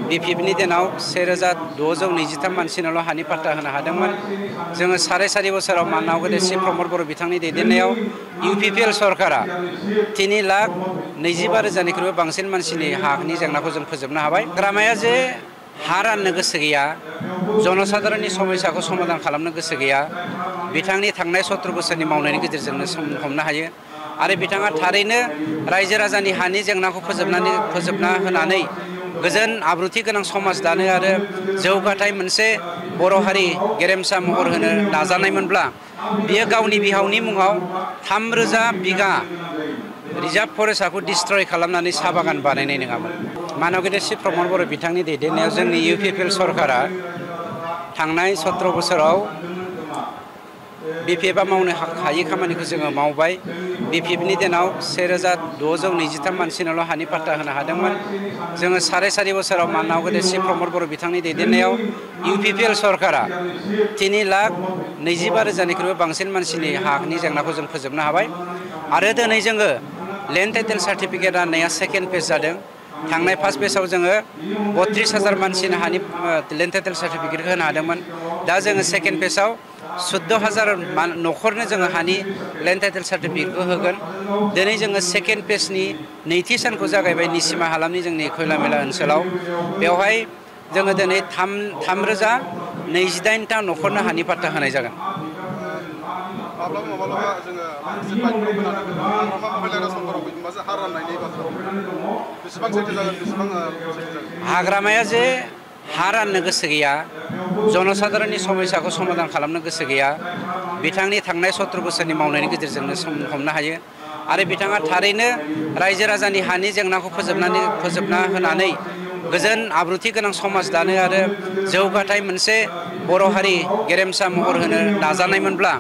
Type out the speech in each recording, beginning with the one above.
बिपिएफनि दिनाव 1623 मानसिनोल' हानि पाट्टा होनो हादोंमोन। जोङो साराय बोसोराव माननाव गेदेरसिन प्रमद बर' बिथांनि दैदेननायाव इउपिपिएल सरकारा 3,25,000निख्रुइबो बांसिन मानसिनि हानि जेंनाखौ जों फोजोबनो हाबाय। हाग्रामाया जे हा राननो गोसो गैया, जनसाधारननि समस्याखौ समाधान खालामनो गोसो गैया, बिथांनि थांनाय 17 बोसोरनि मावनायनि गेजेरजोंनो हमनो हायो। आरो बिथाङा थारैनो रायजो राजानि हानि जेंनाखौ फोजोबना होनानै गोजोन आब्रुथि गोनां समाज दानो आरो जौगाथाय मोनसे बर' हारि गेरेमसा महर होनो नाजानायमोनब्ला बियो गावनि बिहावनि मुङाव 3000 बिगा रिजार्भ फरेस्टखौ डिस्ट्रय खालामनानै साहा बागान बानायनाय नङामोन। मानव गेदेरसिन प्रमद बर' बिथांनि दैदेननायाव जोंनि इउपिपिएल सरकारा थांनाय 17 बोसोराव बिपिएफआ मावनो हायै खामानिखौ जोङो मावबाय। बिपिएफनि दिनाव 1623 मानसिनोल' हानि पाट्टा होनो हादोंमोन। जोङो साराय बोसोराव माननाव गेदेरसिन प्रमद बर' बिथांनि दैदेननायाव इउपिपिएल सरकारा 3,25,000निख्रुइबो बांसिन मानसिनि हानि जेंनाखौ जों फोजोबनो हाबाय। आरो दिनै जोङो लेन्ड टाइटेल सार्टिफिकेट राननाया सेकेन्ड फेज जादों। थांनाय फार्स्ट फेजआव जोङो 32,000 मानसिनो हानि लेन्ड टाइटेल सार्टिफिकेटखौ होनो हादोंमोन। दा जोङो सेकेन्ड फेजआव 14,000 न'खरनो जोङो हानि लेन्ड टाइटेल सार्टिफिकेटखौ होगोन। दिनै जोङो सेकेन्ड फेजनि नैथि सानखौ जागायबाय निसिमा हालामनि जोंनि खैला मैला ओनसोलाव। बेवहाय जोङो दिनै 3,028 न'खरनो हानि पाट्टा होनाय जागोन। माब्लाबा जोङो माखासे बाइकफ्राव खोनानो मोनो हाग्रामा महिलारा समफोराव मोनसे हा राननायनि बाथ्रा बेसेबां सैथो जागोन बेसेबां सैथो जागोन? हाग्रामाया जे हा राननो गोसो गैया, जनसाधारननि समस्याखौ समाधान खालामनो गोसो गैया, बिथांनि थांनाय 17 बोसोरनि मावनायनि गेजेरजोंनो हमनो हायो। आरो बिथाङा थारैनो रायजो राजानि हानि जेंनाखौ फोजोबना होनानै गोजोन आब्रुथि गोनां समाज दानो आरो जौगाथाय मोनसे बर' हारि गेरेमसा महर होनो नाजानायमोनब्ला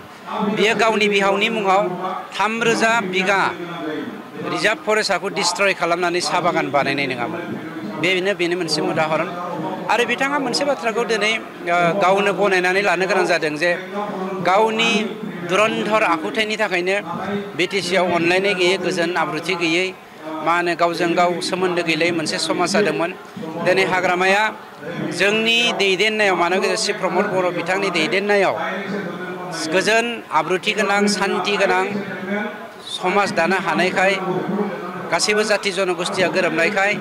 बियो गावनि बिहावनि मुङाव 3000 बिगा रिजार्भ फरेस्टखौ डिस्ट्रय खालामनानै साहा बागान बानायनाय नङामोन। बेनो मोनसे उदाहरन। आरो बिथाङा मोनसे बाथ्राखौ दिनै गावनो गनायनानै लानो गोनां जादों जे गावनि दुरन्धर आखुथायनि थाखायनो बिटिसिआव अनलायनाय गैयै, गोजोन आब्रुथि गैयै, गावजों गाव सोमोन्दो गैलायै मोनसे समाज जादोंमोन। दिनै हाग्रामाया जोंनि दैदेननायाव मानव गेदेरसिन प्रमद बर' बिथांनि दैदेननायाव गोजोन आब्रुथि गोनां, सान्थि गोनां समाज दानो हानायखाय, गासैबो जाथि जनगोष्ठीया गोरोबनायखाय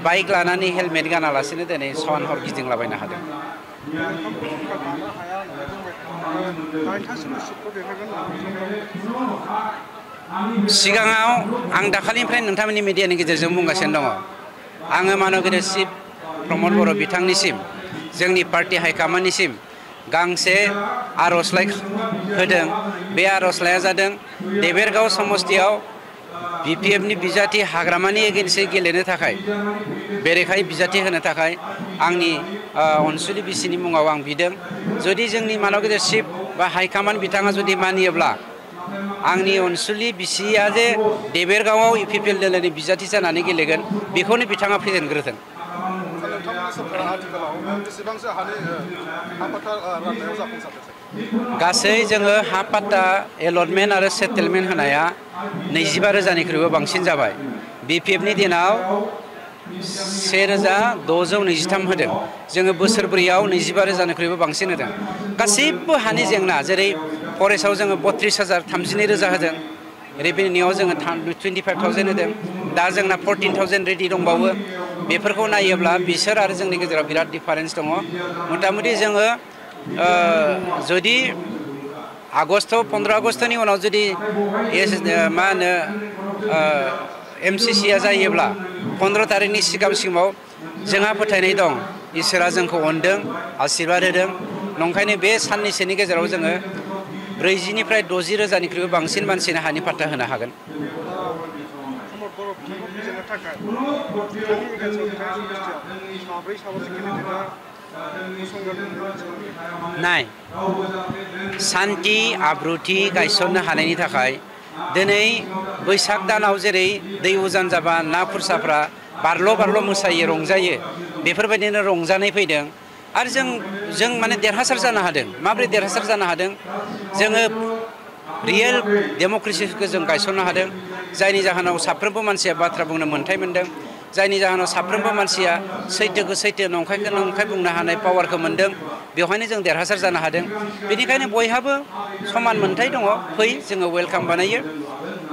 बाइक लानानै हेलमेट गानालासिनो दिनै सान हर गिदिंलाबायनो हादों। सिगाङाव आं दाखालिनिफ्राय नोंथांमोननि मिडियानि गेजेरजों बुंगासिनो दङ, आङो मानव गेदेरसिन प्रमद बर' बिथांनिसिम, जोंनि पार्टी हाइकमान्डनिसिम गांसे आर'जलाइ होदों। बे आर'जलाइया जादों देबेरगाव समस्तियाव बिपिएफनि बिजाथि हाग्रामानि एगेन्स्टै गेलेनो थाखाय, बेरेखायै बिजाथि होनो थाखाय आंनि अनसुलि बिसिनि मुङाव आं बिदों। जुदि जोंनि मानव गेदेरसिन बा हाइकमान्ड बिथाङा जुदि मानियोब्ला आंनि अनसुलि बिसिया जे देबेरगावआव इउपिपिएल दोलोनि बिजाथि जानानै गेलेगोन, बेखौनो बिथाङा फेजेनग्रोथों। नोंथांमोननि सरकारा आथिखालाव बेसेबांसो हानि हा पाट्टा राननायाव जाफुंसारदों? गासै जोङो हा पाट्टा एलटमेन्ट आरो सेटेलमेन्ट होनाया 25,000निख्रुइबो बांसिन जाबाय। बिपिएफनि दिनाव 1623 होदों। जोङो बोसोरब्रैयाव 25,000निख्रुइबो बांसिन होदों। गासैबो हानि जेंना, जेरै फरेस्टआव जोङो 32,000 32,000 होदों, रेभिनिउआव जोङो 25,000 होदों। दा जोंना 14,000 रेडि दंबावो। बेफोरखौ नायोब्ला बिसोर आरो जोंनि गेजेराव बिराद डिफारेन्स दङ। मथा-मथि जोङो जुदि 15 आगस्टनि उनाव जुदि MCCआ जायोब्ला 15 तारिखनि सिगाङाव जोंहा फोथायनाय दं इसोरा जोंखौ अनदों, आशीर्बाद होदों। नंखायनो बे साननैसोनि गेजेराव जोङो 40निफ्राय 60,000निख्रुइबो बांसिन मानसिनो हानि पाट्टा होनो हागोन। नाय, सान्थि आब्रुथि गायसननो हानायनि थाखाय दिनै बैसाग दानाव जेरै दै उजान जाबा ना खुरसाफ्रा बारल' मोसायो, रंजायो, बेफोरबायदिनो रंजानाय फैदों। आरो जों माने देरहासार जानो हादों। माबोरै देरहासार जानो हादों? जोङो रियेल डेम'क्रेसिखौ जों गायसननो हादों, जायनि जाहोनाव साफ्रोमबो मानसिया बाथ्रा बुंनो मोन्थाय मोन्दों। जायनि जाहोनाव साफ्रोमबो मानसिया सैथोखौ सैथो नंखायखौ नंखाय बुंनो हानाय पावारखौ मोन्दों बेवहायनो जों देरहासार जानो हादों बेनिखायनो बयहाबो समान मोन्थाय दङ फै जोङो वेलकाम बानायो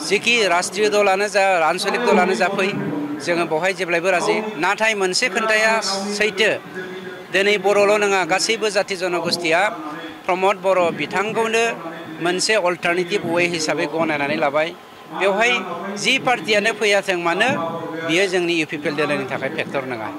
जिखि राष्ट्रीय दलानो जा आन्चलिक दलानो जा फै जोङो बेवहाय जेब्लायबो राजि नाथाय मोनसे खोन्थाया सैथो दिनै बर'ल' नङा गासैबो जाथि जनगोष्ठीया प्रमद बर' बिथांखौनो मोनसे अल्टारनेटिभ वे हिसाबै गनायनानै लाबाय बेवहाय जि पार्टियानो फैयाथों मानो बियो जोंनि इउपिपिएल दोलोनि थाखाय फेक्टर नङा